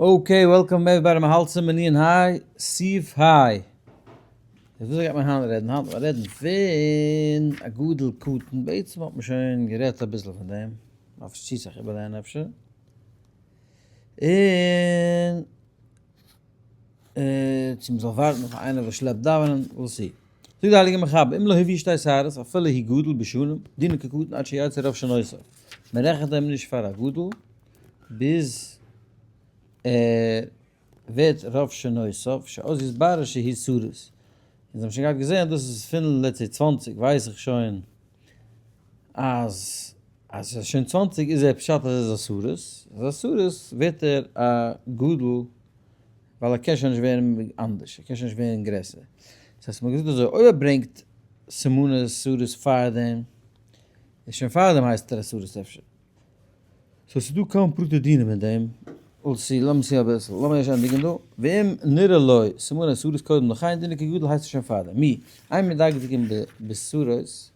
Okay, welcome everybody, מ'האלט צום מנין היי, סעיף היי. איז וואס גייט מען היינט רעדן? היינט וועט מען רעדן פון א גדול קטן, בעצם האט מען שוין גערעדט אביסל פון דעם, דארף נישט צו סאך איבערלערנען אפשר. און צו מ'זאל ווארטן אויף איינער וואס שלעפט דאווענען, we'll see. זאגט די הייליגע מחבר, אם לא הביא שתי שערות אפילו הוא גדול בשנים, דינו כקטן עד שיצא רוב שנותיו. מ'רעכנט אים נישט פאר א גדול ביז ער ווערט רוב שנותיו, שאז יתברר שהוא סריס. אונז האבן שוין געהאט געזען אז דאס איז פון let's say 20 ווייס איך שוין אז אז ער איז שוין 20 איז ער פשט אז ער איז א סריס, אז א סריס ווערט ער א גדול ווייל ער קען שוין נישט ווערן אנדערש, ער קען שוין נישט ווערן גרעסער. דאס הייסט מ'האט געזאגט אזוי, אויב ער ברענגט סימני סריס פארדעם, איז שוין פארדעם הייסט ער א סריס אפשר. so ס'איז דא כמה פרטי דינים אין דעם, we'll see, לאמיר זעהן אביסל, לאמיר ערשט ענדיגן דא, ואם נראה לו סימני סריס קודם לכן דינו כגדול הייסט עס שוין פארדעם, מי, אין מדקדקין בשערות,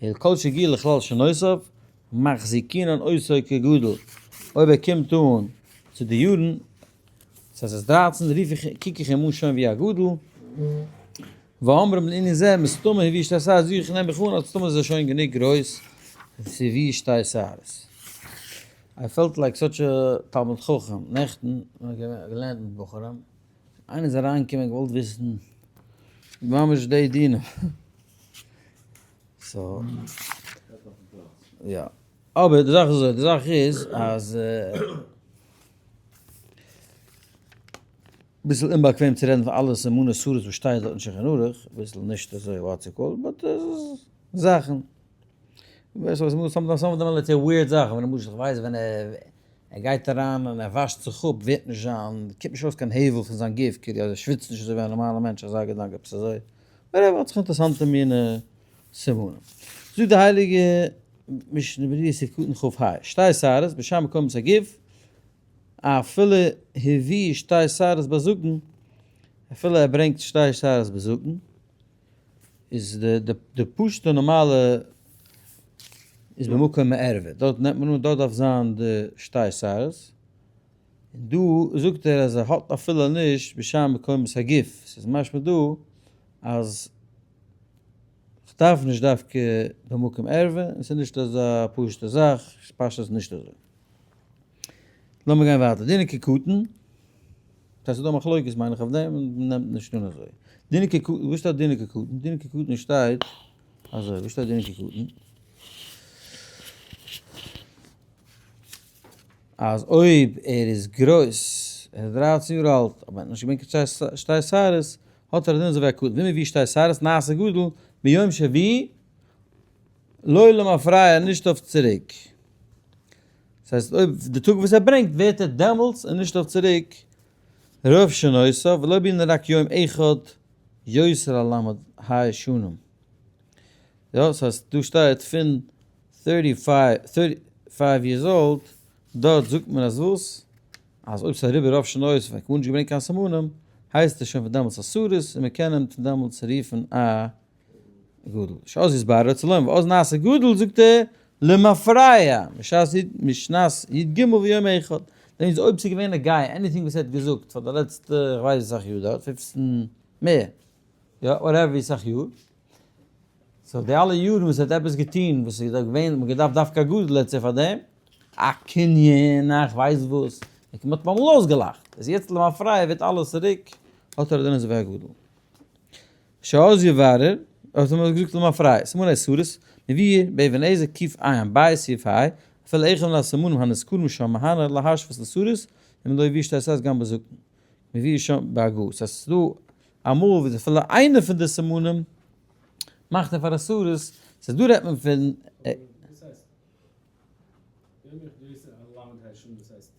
אלא כל שהגיע לכלל שנותיו, מחזיקינן אותו כגדול, אויב ער קומט אן צו די יארן, ס'הייסט ער איז 13, רוף איך, קוק איך אים אן שוין ווי א גדול, ואומרים לענין זה, מסתמא הביא שתי שערות, זאג איך נעם איך אן אז מסתמא איז ער שוין גענוג גרויס צו הביא שתי שערות. I felt like such a תלמיד חכם, נעכטן האב איך געלערנט מיט בחורים, איינער איז אריינגעקומען געוואלט וויסן ממש די דינים, so יא, אבער די זאך איז אזוי, די זאך איז אז ביסל אומבאקוועם צו רעדן פון אלע סימני סריס וואס שטייט דארט אין שולחן ערוך, אביסל נישט אזוי what's it called, but עס איז זאכן. some of them let's say weird זאכן, ווען למשל איך ווייס ווען ער גייט אריין און ער וואשט זיך אפ ווערט נישט זיין, קומט נישט ארויס קיין הבל פון זיין גוף, כאילו ער שוויצט נישט אזוי ווי א נארמאלע מענטש, אזא געדאנק עפעס אזוי. whatever, האט זיך אינטערעסאנטע מינע סימנים. זאגט די הייליגע משנה ברורה סעיף קטן כ ה, שתי שערות בשאר מקומות הגוף, אפילו הביא שתי שערות בזקן, אפילו ער ברענגט שתי שערות בזקן, איז די די פשוטע נארמאלע איז במקום הערווה, דארט נעמט מען אן דארט דארף זיין די שתי שערות, און דא זאגט ער אז ער האט אפילו נישט בשאר מקומות הגוף, ס'איז משמע דא אז כ'דארף נישט דווקא במקום ערווה, און ס'איז נישט אזא פשוטע זאך, פשטות נישט אזוי. לאמיר גיין ווייטער, דינו כקטן, דאס איז דא מחלוקת מיין איך אויף דעם, און נעמט נישט אן אזוי. דינו כקטן, וואו שטייט דינו כקטן? דינו כקטן שטייט אזוי, וואו שטייט דינו כקטן? אז אויב ער איז גרויס, ער איז 13 יאר אלט, אבער ער האט נישט געברענגט קיין שתי שערות, האט ער א דין אזוי ווי א קטן. ואם הביא שתי שערות נעשה גדול מיום שהביא לא למפרע נישט אויף צוריק. דאס הייסט אויב די טאג וואס ער ברענגט ווערט ער דעמאלטס און נישט אויף צוריק רוב שנותיו ולא בעינן רק יום אחד יותר על למד ה' שנים. יא, דאס הייסט דא שטייט פון 35 years old, דארט זאגט מען אז וואס? אז אויב ס'איז אריבער רוב שנותיו און גארנישט געברענגט קיין סימנים, הייסט עס שוין פון דעמאלטס א סריס און מ'קען אים פון דעמאלטס רופן א גדול. שאז יתברר אצלם ואז נעשה גדול זאגט ער למפרע משנת י ג ויום אחד. דען איז אויב ס'איז געווען א גיי anything וואס ער האט געזאגט פאר די לעצטע איך ווייס ווי סאך יאר דארט 15 מער יא whatever ווי סאך יאר so די אלע יארן וואס ער האט עפעס געטון וואס איז געווען מ'האט געדארפט דווקא א גדול לעצט פאר דעם א קנין א כ'ווייס וואס מ'האט אים אמאל אויסגעלאכט איז יעצט למפרע ווערט אלעס צוריק האט ער א דין אזוי ווי א גדול. שאז יברר, האט מען געזאגט למפרע, סימני סריס, מבואר באבן עזר קוף עיין בית סעיף ה, אפילו אחד מן הסימנים הנזכרים שם מהנה להשוות לסריס, אם לא הביא שתי שערות גם בזקן, מבואר שם בהגהה, ס'הייסט ס'איז דא אמאל וואס אפילו איינע פון די סימנים מאכט ער פאר א סריס, ס'הייסט דא רעדט מען פון. וואס הייסט? דאס הייסט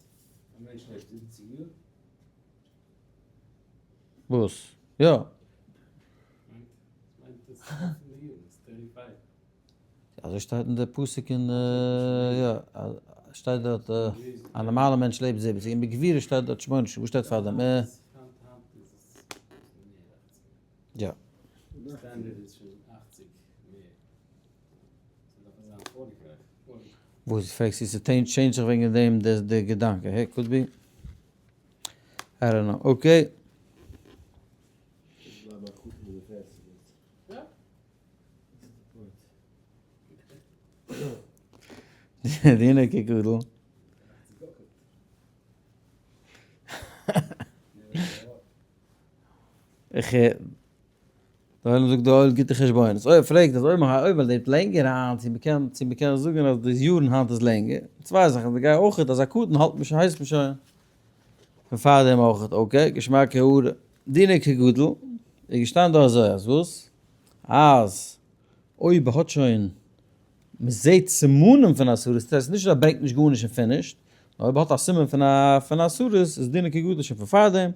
א מענטש לעבט זיבעציג יאר? וואס? יא. אזוי שטייט אין די פסוק אין יא שטייט דארט א נארמאלע מענטש לעבט 70 און בגבורה שטייט דארט שמונה וואס שטייט פאר דעם? יא. וואס פרעגסטו ס'טשעינדזשט זיך וועגן דעם די געדאנק? Could be. I don't know, okay. דינו כגדול. איך הער. דער עולם זאגט דא אויל גוטע חשבונות. אויב ער פרעגט אז אויב מען אויב מען לעבט לענגער היינט צו מען קען צו מען קען זאגן אז די יארן היינט איז לענגער. צוויי זאכן די גיי אויכעט אז א קטן האלט מען שוין הייסט מען שוין פון פארדעם אויכעט okay געשמאקע הערה. דינו כגדול איז געשטאנען דא אזוי אז וואס? אז אויב האט שוין מען זעט סימנים פון א סריס, ס'הייסט נישט אז ער ברענגט נישט גארנישט און finished, נאר אויב ער האט א סימן פון א פון א סריס איז דינו כגדול שוין פון פארדעם,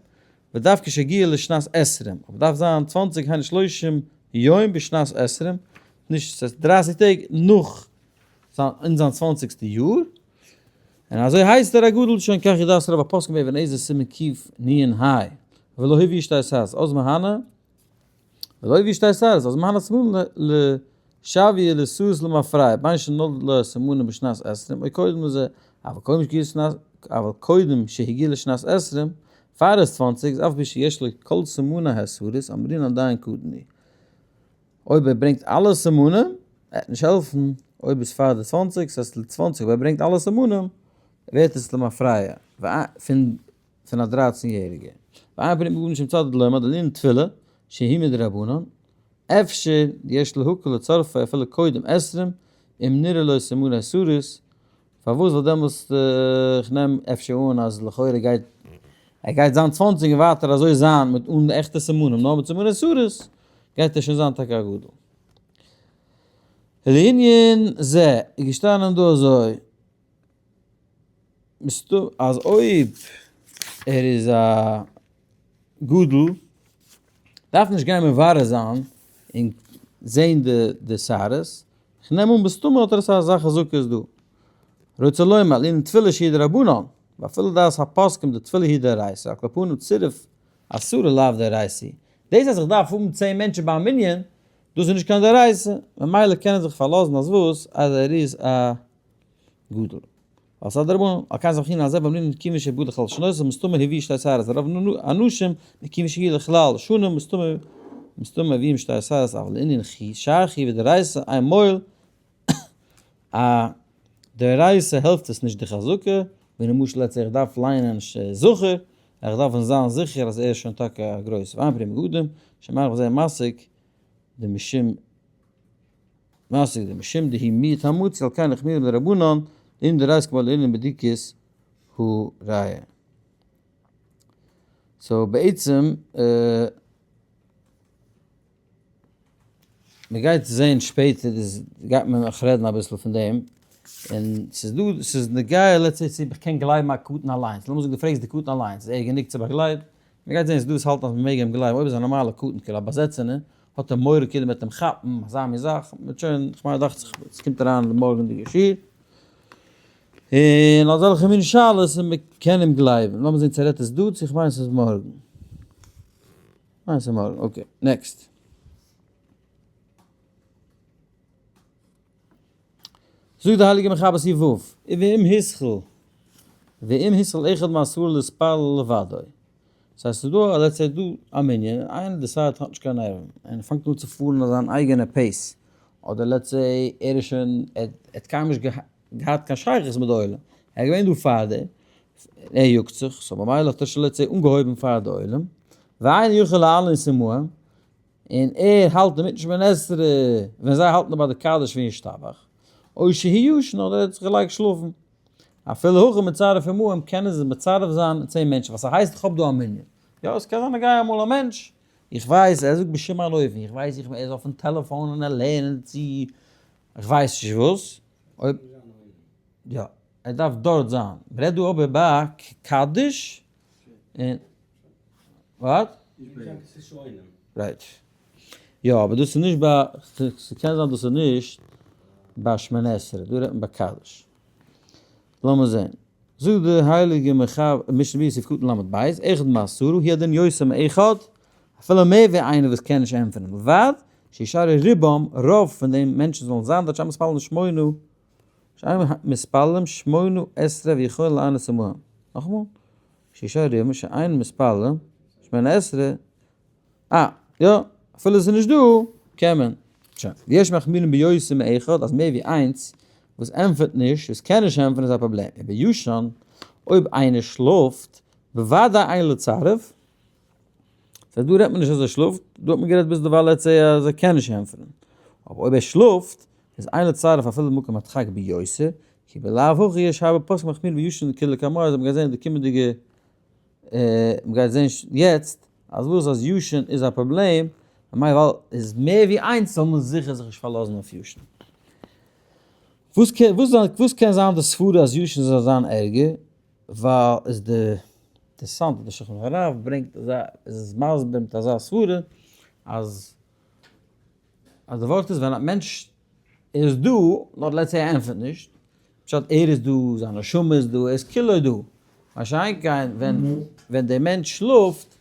ודווקא שהגיע לשנת עשרים, אבער דארף זיין 20 היינו 30 יום בשנת עשרים, נישט ס'הייסט 30 טעג נאך זיין אין זיין צוואנציגסטע יאר, און אזוי הייסט ער א גדול שוין כך ידעת רוב הפוסקים באבן עזר סימן קנ"ה, ולא הביא שתי סארס, אז מהנה ולא הביא שתי סארס, אז מהנה סימן לשביה לסוס למפרע, בין שנולד לו סימנים בשנת עשרים או קודם לזה, אבל קודם שהגיע לשנת, אבל קודם שהגיע לשנת עשרים, פאר ער איז 20, איז אף על פי שיש לו כל סימני הסריס, אמרינן עדיין קטן הוא. אויב ער ברענגט אלע סימנים, וועט נישט העלפן, אויב איז פאר די 20, ס'הייסט 20, אויב ער ברענגט אלע סימנים, ווערט עס למפרע, פון פון א 13 יעריגע. ואין פנים גארנישט מצד דלומר דלענין תפילה, שהיא מדרבנן, אפשר יש להקל לצרפה אפילו קודם עשרים, אם נראה לו סימני סריס, פארוואס ווייל דעמאלסט איך נעם אפשר אן אז לכאורה גייט ער גייט זיין 20 און ווייטער אזוי זיין מיט אן עכטע סימנים נאר מיט סימני סריס גייט ער שוין זיין טאקע א גדול. לענין זה איז געשטאנען דא אזוי אז אויב ער איז א גדול דארף נישט גיין מברר זיין און זעהן די שערות, כ'נעם אן מסתמא האט ער עס אזא חזקה איז דא. רוצה לומר, לענין תפילה שהיא דרבנן, ואפילו דעת הפוסקים דתפילה היא דאורייתא, על כל פנים צירוף עשרה לאו דאורייתא. דאס אז איך דארף האבן 10 מענטשן ביי א מנין, דאס איז נישט קיין דאורייתא, ממילא קען ער זיך פארלאזן אז וואס? אז ער איז א גדול. ווייל ס'איז א דרבנן, על כן זכינו על זה ואמרינן כיוון שבא לכלל שנותיו מסתמא הביא שתי שערות, רוב אנשים מכיוון שהגיע לכלל שנים מסתמא מסתמא מביאים שתי שערות, אבל לענין שער חיוב דאורייתא אין מועיל, א דאורייתא העלפט עס נישט די חזקה, ווי למשל let's say איך דארף ליינען זכור, איך דארף זיין זיכער אז ער איז שוין טאקע א גרויס ואין פרי מגדים, שמאריך בזה מסיק דמשום מסיק דמשום דהי מיעוט המצוי על כן החמירו לרבנן לענין דאורייתא כמו לענין בדיקת הראיה. so בעצם מען גייט זעהן שפעטער איז גייט מען נאך רעדן אביסל פון דעם, און ס'איז דא ס'איז נוגע let's say צו איך קען גלייבן א קטן אליינס, לאמיר זאגן דו פרעגסט די קטן אליינס איז ער גענוג צו באגלייבן? מען גייט זעהן ס'איז דא וואס האלטן אז מען מעג אים גלייבן אויב איז א נארמאלע קטן כאילו א באזעצענע האט ער מורא כאילו מ'וועט אים כאפן אזא מין זאך, מ'וועט שוין כ'מיין דאכט זיך ס'קומט אריין אין די מארגענדיגע שיעור, און אזעלכע מין שאלות און מען קען אים גלייבן, לאמיר זעהן צו ער רעדט עס דא צו כ'מיין ס'איז מארגן. כ'מיין ס'איז מארגן, okay next. זאגט די הייליגע מחבר סעיף ו', ואם התחיל, ואם התחיל אחד מעשרה להתפלל לבדו. דאס הייסט ס'איז דא, let's say דא א מנין, איינער decide האט נישט קיין נערוון, און פאנגט אן צו פארן אויף זיין אייגענע pace, אדער let's say ער איז שוין, ער האט קיינמאל נישט געהאט קיין שייכות מיט די עולם, ער איז געווען דא פאר דעם, ער יאגט זיך, so ממילא האט ער שוין let's say אנגעהויבן פאר די עולם, ואין יכול לענות עמהם, און ער האלט אינמיטן שמונה עשרה ווען זיי האלטן ביי די קדיש פון ישתבח, או שהוא ישן אדער ער האט זיך געלייגט שלאפן. אפילו הכי מצרף עמהם קענען זיי מצרף זיין 10 מענטשן, ווייל ס'הייסט איך האב דא א מנין. יא, עס קען זיין איך גיי אמאל א מענטש, איך ווייס, ער זאגט בשום אין אופן, איך ווייס איך ער איז אויפן טעלעפאן און ער לערנט צו איך ווייס נישט וואס, אויב יא, ער דארף דארט זיין. מ'רעדט דא אבער ביי קדיש און what? Right. יא, אבער דאס איז נישט ביי, ס'קען זיין דאס איז נישט ביי שמונה עשרה, דא רעדט מען ביי קדיש. לאמיר זען. זאגט די הייליגע מחבר, משנה ברורה סעיף קטן ל' בית, אחד מעשרה, הוא הדין יותר מאחד, אפילו מער ווי איינער וואס קען נישט ענטפערן, ובלבד שישארו רובם, רוב פון די מענטשן זאלן זיין דארט שאין מתפללים שמונה, שאין מתפללים שמונה עשרה ויכולין לענות עמהם. נאכאמאל? שישה ריבוא שאין מתפלל שמונה עשרה, אה, יא, אפילו עס איז נישט דא, קען מען. שוין. ויש מחמירים ביותר מאחד, אז מער ווי איינס וואס ענטפערט נישט, וואס קען נישט ענטפערן איז א פראבלעם. ובישן, אויב איינער שלאפט, בוודאי אין לצרף. ס'הייסט דא רעדט מען נישט אז ער שלאפט, דא האט מען גערעדט ביז דערווייל let's say אז ער קען נישט ענטפערן. אבער אויב ער שלאפט, איז אין לצרף אפילו במקום הדחק ביותר, כי בלאו הכי יש הרבה פוסקים מחמירים בישן כדלקמן, אזוי מ'גייט זען אין די קומענדיגע מ'גייט זען יעצט אז וואס אז ישן איז א פראבלעם, ממילא ווייל איז מער ווי איינס זאל מען זיכער זיך נישט פארלאזן אויף ישן. וואס קען וואס קען זיין די סברה אז ישן זאל זיין ערגער? ווייל איז די אינטערעסאנט אז די שולחן הרב ברענגט אזא איז עס מסביר מיט אזא סברה אז אז די ווארט איז ווען א מענטש איז דא נאר let's say ער ענטפערט נישט פשט ער איז דא זיין נשמה איז דא ער איז כולו דא מה שאין כן ווען ווען דער מענטש שלאפט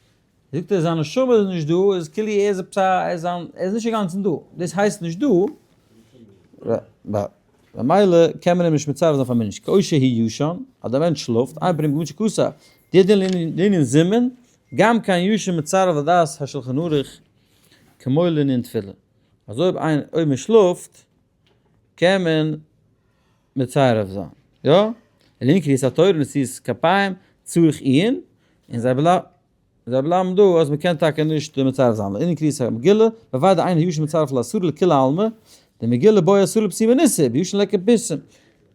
זאגט ער זיין נשמה איז נישט דא איז כאילו ער איז עפעס א ער איז ער איז נישט אינגאנצן דא דאס הייסט נישט דא ממילא קען מען אים נישט מצרף זיין פאר מנין כשהוא ישן אז דער מענטש שלאפט אין פורעים כגון שכתב די דין לענין זימון גם כן ישן מצרף לדעת השולחן ערוך כמו לענין תפילה אז אויב איין אויב מען שלאפט קען מען מצרף זיין יא לענין קריאת התורה נשיאת כפיים צריך עיון און זיי בלייבן זיי בלייבן דא אז מען קען טאקע נישט מצרף זיין לענין קריאת המגילה בוודאי אין הישן מצרף לעשרה לכולי עלמא די מגילה בעי עשרה לפרסומי ניסא בישן ליכא פרסום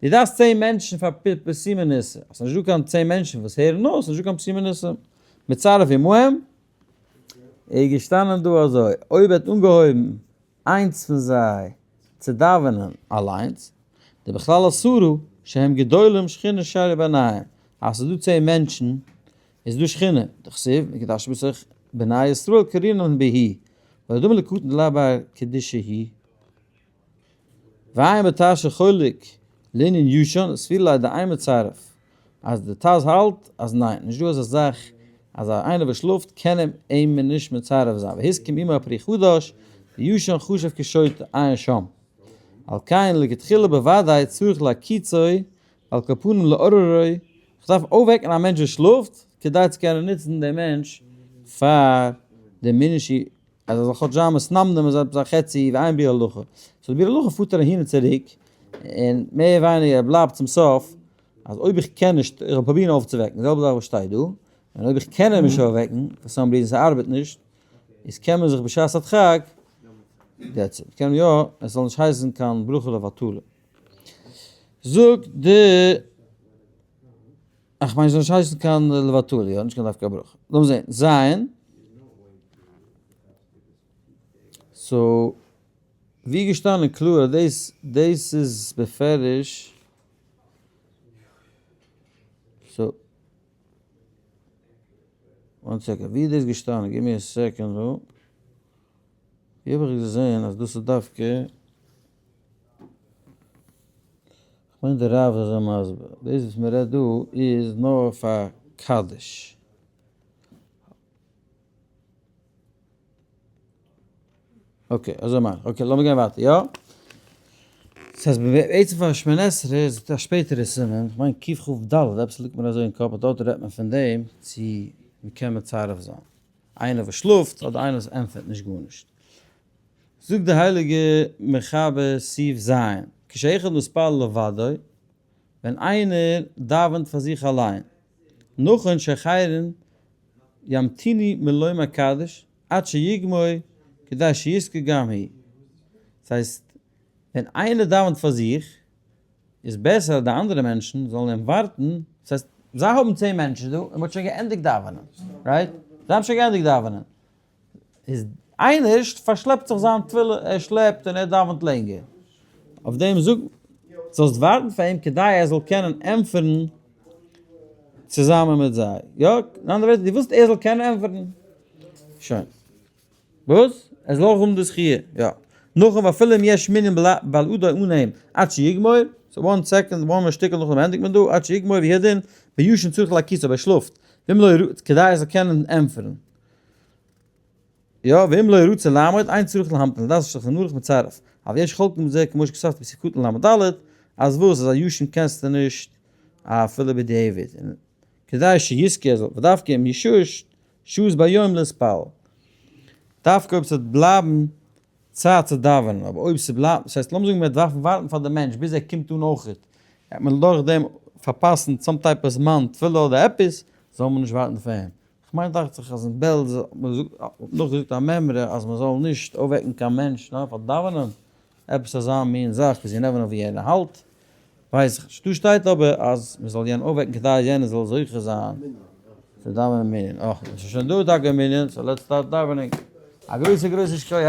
דו דארפסט 10 מענטשן פאר פרסומי ניסא אז ס'נישט דא קיין 10 מענטשן וואס הערן אויס איז נישט דא קיין פרסומי ניסא מצרף עמהם איז געשטאנען דא אזוי, אויב האט אנגעהויבן איינס פון זיי צו דאווענען אליינס, די בכלל עשרה שהם גדולים שכינה שריה ביניהם, אז ס'איז דא 10 מענטשן איז דא שכינה, דכתיב מקדש בתוך בני ישראל קרינן בהו, ולדומה לקטן דלאו בר קדושה הוא. ועיין בט"ז שחולק לענין ישן, סבירא ליה דאין מצרף, אז די ט"ז האלט אז ניין, נישט דא אזא זאך אז א איינער וואס שלאפט קען אים אים מען נישט מצרף זיין, והסכים עמו הפרי חדש, וישן חשוב כשוטה, עיין שם. על כן לכתחילה בוודאי צריך להקיצו על כל פנים לעוררו, כ'דארף אויפוועקן א מענטש וואס שלאפט, כדי צו קענען נוצן דעם מענטש פאר די מינשי אז ער זאל כאטש זיין מסנמנם איז עפעס א חצי ואין ביאור הלכה. so די ביאור הלכה פארט ער אהין און צוריק, און מער ווייניגער ער בלייבט צום סוף אז אויב איך קען נישט, איך זאל פרובירן אויפצווועקן, די זעלבע זאך וואס שטייט דא, און אויב איך קען אים נישט אויפוועקן, for some reason ס'ארבעט נישט, איז קען מען זיך בשעת הדחק, that's it, קען יא, עס זאל נישט הייסן קיין ברכה לבטלה. זאגט די. איך מיין ס'זאל נישט הייסן קיין לבטלה, יא, נישט קיין דווקא ברכה. לאמיר זען, זיין. so, ווי געשטאנען קלאר אז דאס דאס איז בפירוש. so, one second, ווי איז דאס געשטאנען? give me a second דא. ווי האב איך געזען אז דאס איז דווקא. כ'מיין די רב איז אזוי מסביר, דאס וואס מען רעדט דא איז נאר פאר קדיש. okay, אזוי מיין איך. okay, לאמיר גיין ווייטער, יא? ס'הייסט בעצם פאר שמונה עשרה איז א שפעטערע סימן, כ'מיין קכ"ד, עפעס ליגט מיר אזוי אין קאפ אז דארט רעדט מען פון דעם צו מ'קען מצרף זיין איינער וואס שלאפט אדער איינער וואס ענטפערט נישט גארנישט. זאגט די הייליגע מחבר סעיף ז', כשאחד מתפלל לבדו, ווען איינער דאווענט פאר זיך אליין, נכון שאחרים ימתינו מלומר קדיש עד שיגמור כדי שיזכה גם הוא, דאס הייסט ווען איינער דאווענט פאר זיך איז בעסער אז די אנדערע מענטשן זאלן אים ווארטן, דאס הייסט זיי האבן 10 מענטשן דא און מען האט שוין געענדיגט דאווענען, right? זיי האבן שוין געענדיגט דאווענען, איז איינער פארשלעפט זיך זיין תפילה, ער שלעפט און ער דאווענט לענגער, אויף דעם זאג זאלסט ווארטן פאר אים כדי ער זאל קענען ענטפערן צוזאמען מיט זיי, יא? אין אנדערע ווערטער, דו ווילסט ער זאל קענען ענטפערן? שוין. וואס? ער זאל אויך האבן די זכי', יא. נאכדעם ואפילו אם יש מנין בלעדו אן אים, עד שיגמור, so one second, one more שטיקל נאכדעם ענדיגט מען דא, עד שיגמור והוא הדין, בישן צריך להקיצו, אויב ער שלאפט, ואם לא, כדי ער זאל קענען ענטפערן. יא, ואם לא רוצה לעמוד, אין צריך להמתין, לדעת השולחן ערוך מצרף. אבל יש חולקים בזה כמו שכתבתי בסעיף קטן ל"ד, אז וואס, אז א ישן קענסטו נישט אפילו בדיעבד. כדי שיזכה ער זאל, ודווקא אם ישהה שהות ביום להתפלל. דווקא אויב ס'וועט בלייבן צייט צו דאווענען, אבער אויב ס'בלייבט, ס'הייסט לאמיר זאגן מ'וועט דארפן ווארטן פאר די מענטש ביז ער קומט אן אויכעט, וועט מען דורכדעם פארפאסן some type of זמן תפילה אדער עפעס, זאל מען נישט ווארטן פאר אים. כ'מיין דאכט זיך אז אין בעלז האט מען נאכגעזאגט א מימרא אז מ'זאל נישט אויפוועקן קיין מענטש נאר פאר דאווענען, עפעס אזא מין זאך וואס you never know ווי יענער האלט, ווייס איך נישט. דא שטייט אבער אז מ'זאל יענעם אויפוועקן כדי אז יענער זאל זוכה זיין צו דאווענען מנין. אה, עס איז שוין דא טאקע מנין, so let's start דאווענינג. א גרויסע גרויסע שכוח!